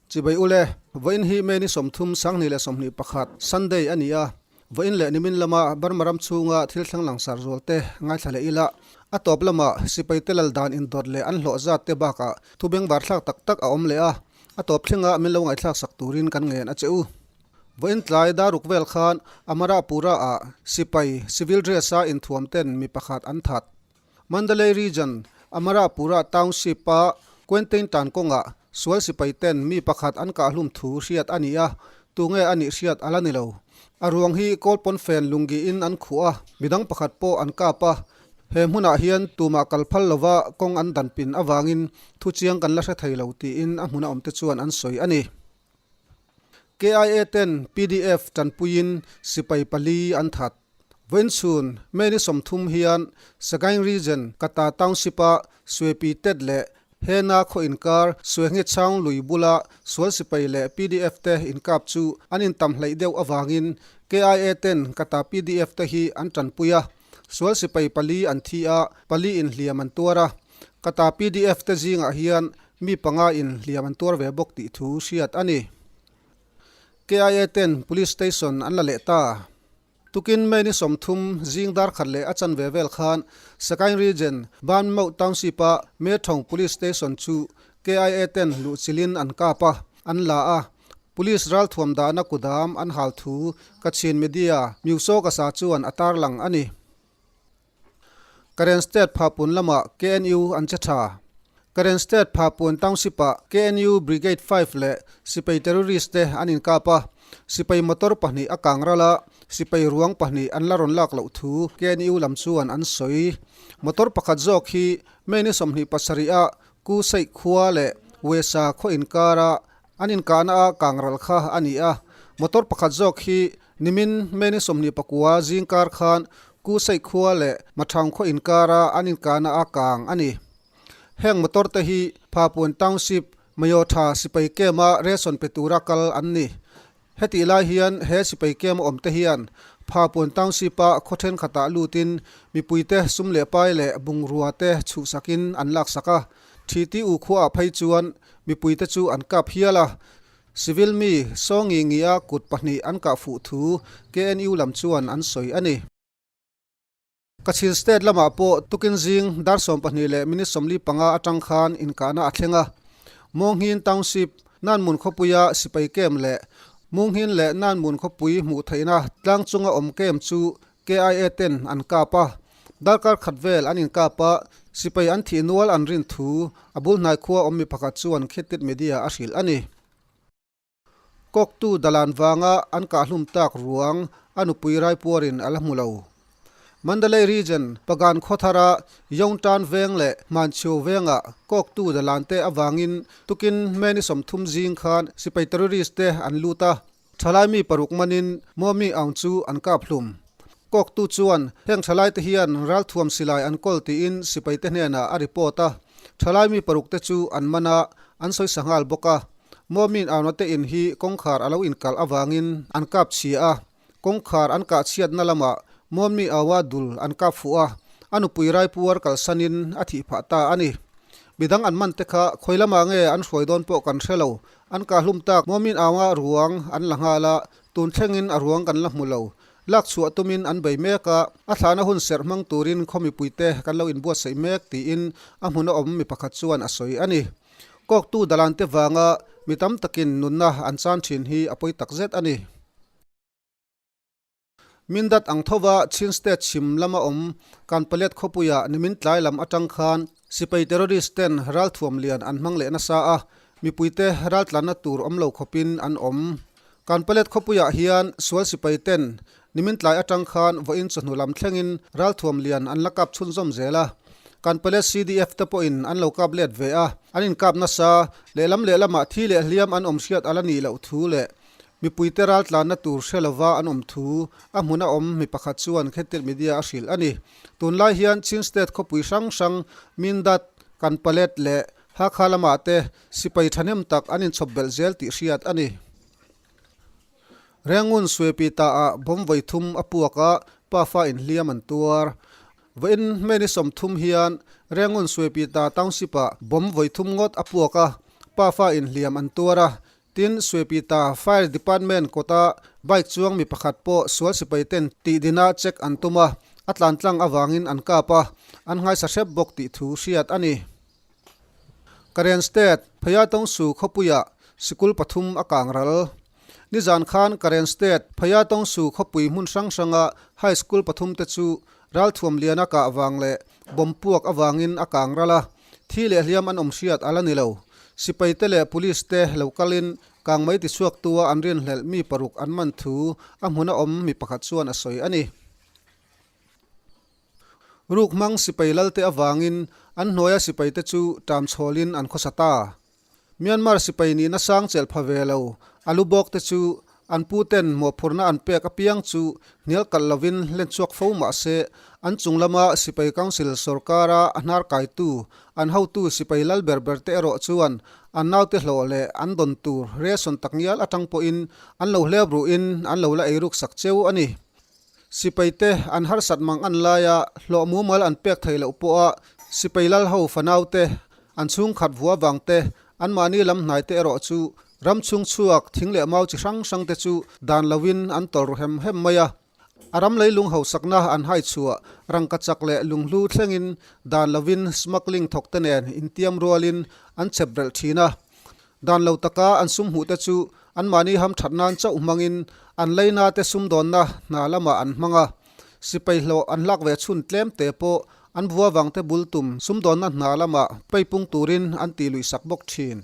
Chibai ule, vawiin hi May ni 30 2021, Sunday a ni a, vawiin leh nimin lama Burma ram chhunga thil thleng langsar zual te ngaithla leh ila, a tawp lama sipai te lal dan indawt leh an hlawh zat te bakah thu bengvar thlak tak tak a awm leh a, a tawp thlenga min lo ngaihthlak sak turin kan ngen a che u. Vawiin tlai daruk vel khan Amarapura ah sipai civil dress a inthuam ten mi pakhat an that. Mandalay Region, Amarapura Township-a Quentin tan kawngah sual sipai ten mi pakhat an kahhlum thu hriat a ni a, tunge a nih hriat a la ni lo. A ruang hi Kawlpawn fen lunggiin an khuh a, midang pakhat pawh an kap a. He hmunah hian tumah kal phal lova kawng an dan pin avangin thu chiang kan la hre thei lo tiin a hmuna awmte chuan an sawi a ni. KIA ten pdf tanpuiin sipai pali an that. Vawiinchhun May ni 30 hian Sagaing Region Kata Township-a Suepi Tet leh Hena khaw inkar Suehngit Chaung lui bula sual sipai leh pdf te inkap chu an intam hleih deuh avangin KIA ten Kata pdf te hi an tanpui a. Sual sipai pali an thi a, pali in hliam an tuar a. Kata pdf te zingah hian mi panga in hliam an tuar ve bawk tih thu hriat a ni. KIA ten Police Station an la leh ta. Tukin May ni 30 zing dar khat leh a chanve vel khan Sagaing Region Ban Mauh Township a Me Thong Police Station chu KIA ten luhchilhin an kap a, an la a. Police ralthuam dahna kudam an hal thu Kachin Media Myusawkasa chuan a tarlang a ni. Karen State Phapun lamah KNU an che tha. Karen State Phapun Township-ah KNU Brigade 5 leh sipai terrorist te an inkap a, sipai motor pahnih a kang ral a, sipai ruang pahnih an la rawn lak loh thu KNU lam chuan an sawi. Motor pakhat zawk hi May ni 27 ah Ku Seih khua leh Wesa khaw inkara an inkahna a kang ral kha a ni a, motor pakhat zawk hi nimin May ni 29 zingkar khan Ku Seih khua leh Mathang khaw inkara an inkahna a kang a ni. Heng motor te hi Phapuan Township Mayotha sipai camp a ration pe tura kal an ni. Hetih lai hian he sipai camp a awm te hian Phapuan Township a khaw thenkhatah lutin mipuite sum leh pai leh bungrua te chhuhsakin an laksak a. Thiti u khuaah phei chuan mipuite chu an kap hial a. Civil mi saw ngi ngi a kut pahnih an kah fuh thu KNU lam chuan an sawi a ni. Kachin State lamah pawh tukin zing dar 12 leh minute 45 atang khan inkahna a thleng a. Mawnghin Township, Nanmun khawpuia sipai camp leh Munghin leh Nanmun khawpui hmuh theihna tlang chunga awm camp chu KIA ten an kap a. Darkar khat vel an inkap a, sipai an thih nual an rin thu a bul hnai khua awm mi pakhat chuan Khetit Media a hrilh a ni. Kawktu dalan vanga an kahhlum tak ruang a nupui raipuarin a la hmu lo. Mandalay Region, Pagan khawthara Yongtan veng leh Hmanchhio vengah kawktu dalan te avangin tukin May ni 30 zing khan sipai terrorist te an lut a, thalai mi paruk manin Momi Aung chu an kap hlum. Kawktu chuan heng thalai te hian ralthuam silai an kawl tiin sipai te hnenah a report a, thalai mi paruk te chu an man a, an sawi sa nghal bawk a. Momin Auna te in hi kawngkhar a lo inkalh avangin an kap chhia a, kawngkhar an kah chhiatna lamah Momi Aua dul an kap fuh a, a nupui raipuar kalsanin a thih phah ta a ni. Midang an man te kha khawi lamah nge an hruai dawn pawh kan hre lo, an kahhlum tak Momin Aua ruang an la nghal a, tun thlengin a ruang kan la hmu lo. Lak chhuah tumin an bei mek a, a thlahna hun serh hmang turin khaw mipuite kan lo inbuatsaih mek tiin a hmuna awm mi pakhat chuan a sawi a ni. Kawktu dalante vanga mi tam takin nunna an chan thin hi a pawi takzet a ni. Mindat ang thova Chin State chhim lama awm Kanpalet khawpuiah nimin tlai lam atang khan sipai terrorist ten ralthuam lian an hmang leh nasa a, mipuite raltlanna tur awm lo khawpin an awm. Kanpalet khawpuiah hian sual sipai ten nimin tlai atang khan vawiin chawhnu lam thlengin ralthuam lian an la kap chhunzawm zel a. Kanpalet CDF te pawhin an lo kap let ve a, an inkap nasa, lehlam lehlamah thi leh hliam an awm hriat a la nih loh thu leh mipuite raltlanna tur hre lova an awm thu a hmun a awm mi pakhat chuan Khetir Media a hrilh a ni. Tunlai hian Chin State khawpui hrang hrang Mindat, Kanpalet leh Hakha lamah te sipai thahnem tak an inchhawp belh zel tih hriat a ni. Rengun Suepita ah bawm vawi thum a puak a, pafa inhliam an tuar. Vawiin May ni 30 hian Rengun Suepita Township ah bawm vawi thum ngawt a puak a, pafa inhliam an tuar a. Tin, Suepita Fire Department kawta bike chuang mi pakhat pawh sual sipai ten tihdina check an tum a, a tlan tlang avangin an kap a, an nghaisa hrep bawk tih thu hriat a ni. Karen State, Phayatongsu khawpuiah sikul pathum a kang ral. Nizan khan Karen State, Phayatongsu khawpui hmun hrang hranga high school pathum te chu ralthuam liana kah vang leh bomb puak avangin a kang ral a, thi leh hliam an awm hriat a la ni lo. Sipai te leh police te lo kalin kang mai tichhuaktua an rinhlelh mi paruk an man thu a hmuna awm mi pakhat chuan a sawi a ni. Ruk hmang sipai lalte avangin an hnuaia sipaite chu ṭam chhawlin an khawsa ta. Myanmar sipai nihna sang chelh pha ve lo a lu bawkte chu an puten mawhphurhna an pek apiang chu hnial kalh lovin hlen chhuak fo mah se an chung lama sipai council sorkara a hnar kaitu an hotu sipai lal ber berte erawh chuan an naute hlawh leh an dawn tur ration takngial atang pawhin an lo hlep ruhin an lo la eiruk sak cheu a ni. Sipaite an harsat mang an laia hlawh mumal an pek thei loh pawha sipai lal ho fanaute an chhungkhat vua vangte anmahni lam hnaite erawh chu ram chhung chhuak thing leh mau chi hrang hrangte chu dan loin an tawlh ru hem hem mai a. A ram leilung hausakna an hai chhuah rangkachak leh lunghlu thlengin dan loin smuggling thawkte nen intiam rualin an chep relh thin a. Dan lo taka an sum hmuhte chu anmahni hamthat nan chauh hmangin an leina te sumdawnna hna lamah an hmang a. Sipai hlawh an hlak ve chhun tlem te pawh an vua vangte bul tum sumdawnna hna lamah peipung turin an tih luih sak bawk thin.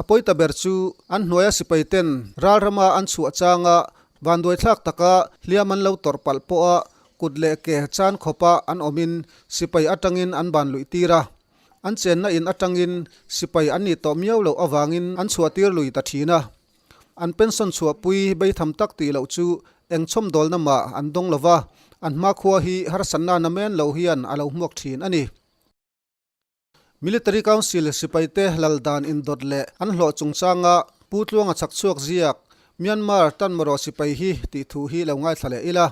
A pawi ta ber chu an hnuaia sipai ten ral rama an chhuah changa vanduaithlak taka hliam an lo tawrh palh pawha kut leh ke chan khawpa an awmin sipai atangin an ban luih tir a. An chenna in atangin sipai an nih tawh miau loh avangin an chhuahtir lui ta thin a. An pension chhuahpui beitham tak tih loh chu eng chhawmdawlna mah an dawng lo va, an hmakhua hi harsatna namen lo hian a lo hmuak thin a ni. Military Council sipaite lal dan indawt leh an hlawh chungchanga Pu Tluanga chhak chhuak ziak Myanmar Tanmawraw sipai hi tih thu hi lo ngaithla leh ila.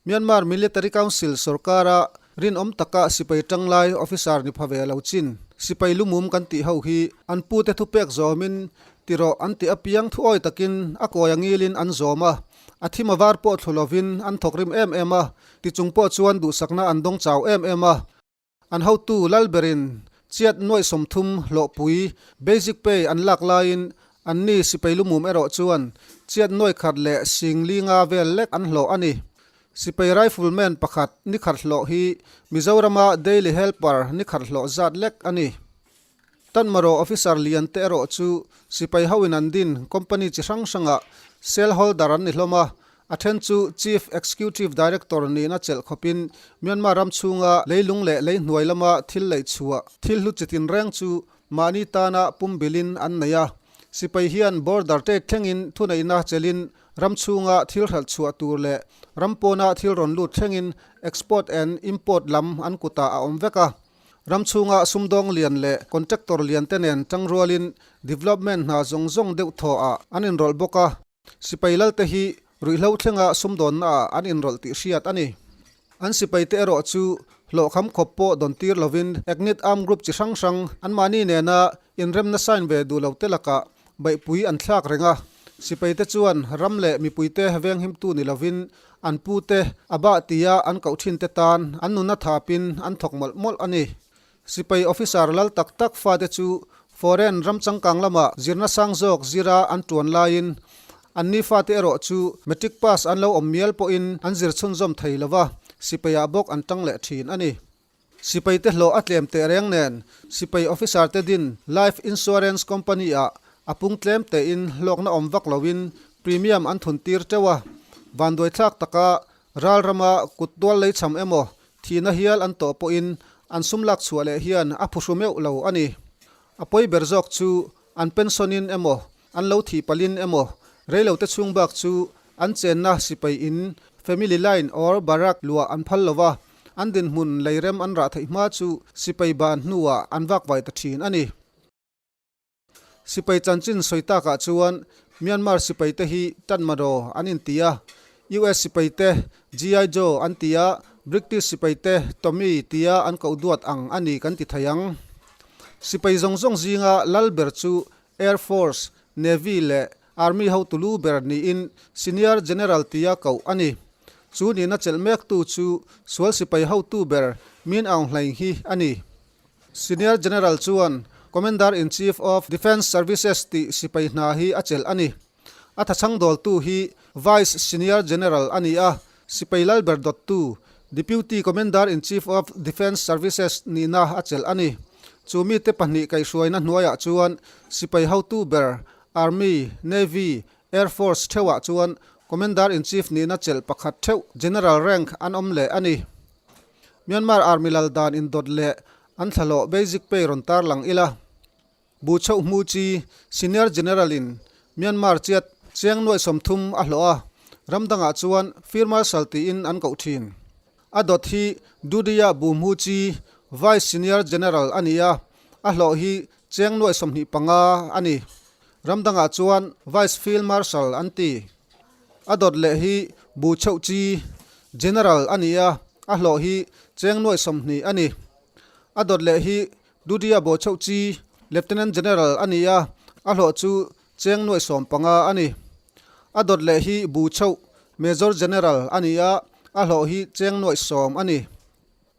Myanmar Military Council sorkara rinawm taka sipai tanglai officer ni pha ve lo chin sipai lumum kan tih ho hi an pute thupek zawmin tirawh an tih apiang thuawi takin a kawi a ngilin an zawm a, a thim a var pawh thlu lovin an thawk rim em em a, tichung pawh chuan duhsakna an dawng chau em em a. An hotu Lalberin chiat nuaih 30 hlawhpui, basic pay, an lak laiin anni sipai lumum erawh chuan chiat nuaih khat leh sing li nga vel lek an hlawh a ni. Sipai rifleman pakhat ni khat hlawh hi Mizorama daily helper ni khat hlawh zat lek a ni. Tanmaraw officer lian te erawh chu sipai hoin an din company chi hrang hrangah share holder an ni hlawm a, a then chu Chief Executive Director nihna chelh khawpin Myanmar ram chhunga leilung leh leihnuai lama thil leih chhuah thil hlu chi tinreng chu mahni tana pumbilin an nei a. Sipai hian border trade thlengin thuneihna chelhin ram chhunga thil hralh chhuah tur leh ram pawna thil rawn lut thlengin export and import lam an kutah a awm vek a. Ram chhunga sumdawng lian leh contractor lian te nen tangrualin development hna zawng zawng deuh thaw ah an inrawlh bawk a, sipai lal te hi ruihhlo thlenga sumdawnna ah an inrawlh tih hriat a ni. An sipai te erawh chu hlawhkham khawp pawh dawn tir lovin Eknit Armed Group chi hrang hrang anmahni nena inremna sign ve duh lo te lakah beihpui an thlak reng a, sipai te chuan ram leh mipuite venghimtu ni lovin An pute a bah tia an koh thinte tan an nunna thapin an thawk mawlh mawlh a ni. Sipai officer lal tak tak fate chu foreign ram changkang lamah zirna sang zawk zira an tuan laiin an ni fate erawh chu matric pass an lo awm mial pawhin an zir chhunzawm thei lova, sipaiah bawk an tang leh thin a ni. Sipaite hlawh a tlem teh reng nen, sipai officer te din life insurance company ah a pung tlem tein hlawkna awm vak loin premium an thun tir teuh a. Vanduaithlak taka ral rama kut tual lei cham emaw thihna hial an tawh pawhin an sum lak chhuah leh hian a phuhru meuh lo a ni. A pawi ber zawk chu an pension in emaw An lo thih palhin emaw, reilote chhung bak chu an chenna sipai in, family line or barrack luah an phal lo va, an dinhmun leirem an rah theih hma chu sipai ban hnuah an vak vai ta thin a ni. Sipai chanchin sawi takah chuan Myanmar sipaite hi Tatmadaw an inti a, US sipaite GI Joe an ti a, British sipaite Tommy tia an koh duat ang a ni kan ti thei ang. Sipai zawng zawng zinga lal ber chu Air Force, Navy leh Army hotu lu ber niin Senior General tia koh a ni. Chu nihna chelh mektu chu sual sipai hotu ber Min Aung Hlaing hi a ni. Senior General chuan Commander-in-Chief of Defence Services tih sipai hna hi a chelh a ni. A thachhang dawltu hi Vice Senior General a ni a, sipai lal ber dawttu Deputy Commander-in-Chief of Defence Services nihna a chelh a ni. Chu mite pahnih kaihhruaina hnuaiah chuan sipai hotu ber Army, Navy, Air Force theuhah chuan Commander-in-Chief nihna chelh pakhat theuh General rank an awm leh a ni. Myanmar Army lal dan indawt leh an thlahlawh basic pay rawn tarlang ila. Bu chhoh hmu chi Senior General in Myanmar chiat cheng nuaih 30 a hlawh a, ram dangah chuan Field Marshal tiin an koh thin. A dawt hi Dudiya Bu hmu chi Vice Senior General a ni a, a hlawh hi cheng nuaih 25 a ni. Ram dangah chuan Vice Field Marshal an ti. A dawt leh hi Bu chhoh chi General a ni a, a hlawh hi cheng nuaih 20 a ni. A dawt leh hi Dudiya Bu chhoh chi Lieutenant General a ni a, a hlawh chu cheng nuaih 15 a ni. A dawt leh hi Bu chhoh Major General a ni a, a hlawh hi cheng nuaih 10 a ni.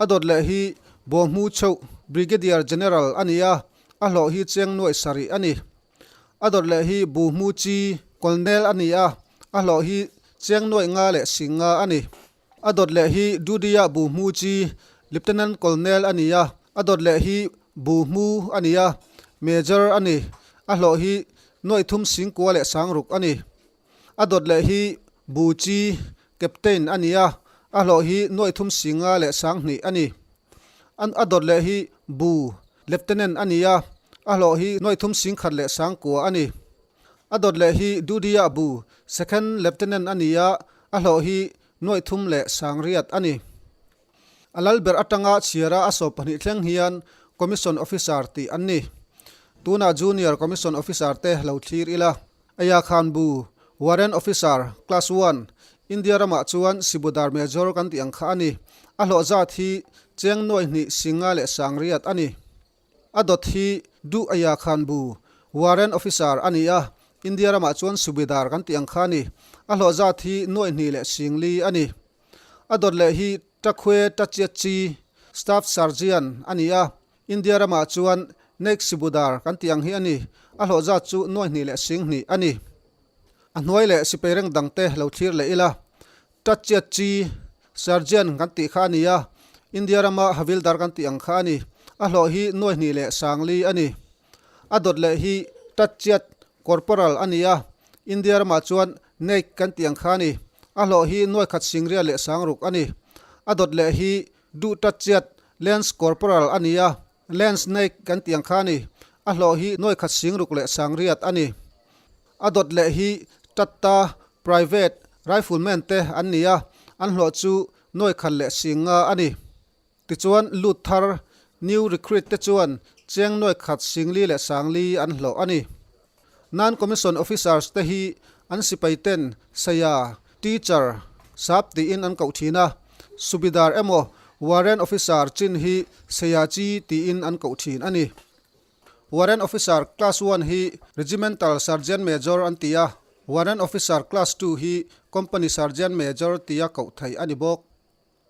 A dawt leh hi Bo Hmu Chhoh Brigadier General a ni a, a hlawh hi cheng nuaih 7 a ni. A dawt leh hi Bu Hmu Chi Colonel a ni a, a hlawh hi cheng nuaih nga leh sing nga a ni. A dawt leh hi Dudia Bu Hmu Chi Lieutenant Colonel a ni a, a dawt leh hi Bu Hmu a ni a, Major a ni. A hlawh hi nuaih thum sing kua leh sang ruk a ni. A dawt leh hi Bu Chi Captain a ni a, a hlawh hi nuaih thum sing nga leh sang hnih a ni. A dawt leh hi Bu Lieutenant a ni a, a hlawh hi nuaih thum sing khat leh sang kua a ni. A dawt leh hi Dudia Bu Second Lieutenant a ni a, a hlawh hi nuaih thum leh sang riat a ni. A lal ber atanga chhiara a sawp pahnih thleng hian Commission Officer tih an ni. Tunah Junior Commission Officer te lo thlir ila. Aya Khan Bu, Warrant Officer, Class One, India ramah chuan Sibudar Major kan tih ang kha a ni. A hlawh zat hi cheng nuaih hnih singa leh sang riat a ni. A dawt hi Duh Aya Khan Bu, Warrant Officer a ni a, India ramah chuan Subedar kan tih ang kha a ni. A hlawh zat hi nuaih hnih leh sing li a ni. A dawt leh hi Takhwe Tachiatchi, Staff Sergeant a ni a, India ramah chuan Naik Sibudar kan tih ang hi a ni. A hlawh zat chu nuaih hnih leh sing hnih a ni. A hnuai leh sipai reng dangte lo thlir leh ila. Tachiat chi Sergeant kan tih kha a ni a, India rama Havildar kan tih ang kha a ni. A hlawh hi nuaih hnih leh sang li a ni. A dawt leh hi Tachiat Corporal a ni a, India ramah chuan Naik kan tih ang kha a ni. A hlawh hi nuaih khat singria leh sang ruk a ni. A dawt leh hi Duh Tachiat Lance Corporal a ni a, Lance Naik kan tih ang kha a ni. A hlawh hi nuaih khat sing ruk leh sang riat a ni. A dawt leh hi Tatta Private Rifleman te an ni a, an hlawh chu nuaih khat leh sing nga a ni. Tichuan lut thar New Recruit te chuan cheng nuaih khat sing li leh sang li an hlawh a ni. Non-Commissioned Officers te hi an sipai ten saya, teacher, sap tiin an koh thin a, Subidar emaw Warrant Officer chin hi saya chi tiin an koh thin a ni. Warrant Officer Class One hi Regimental Sergeant Major an ti a, Warrant Officer Class Two hi Company Sergeant Major tia koh theih a ni bawk.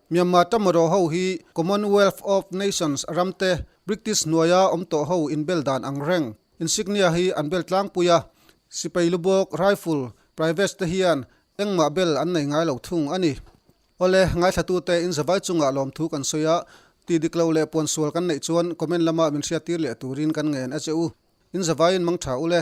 Myanmar Tamaraw ho hi Commonwealth of Nations ramte British hnuaia awm tawh ho inbel dan ang reng insignia hi an bel tlangpui a, sipai lubawk, rifle, privates te hian engmah bel an nei ngai lo thung a ni. Awle, ngaithlatute in zavai chungah lawmthu kan sawi a, tih dik lo leh puan sual kan neih chuan comment lama min hriattir leh turin kan ngen a che u. In zavaiin mang tha ule.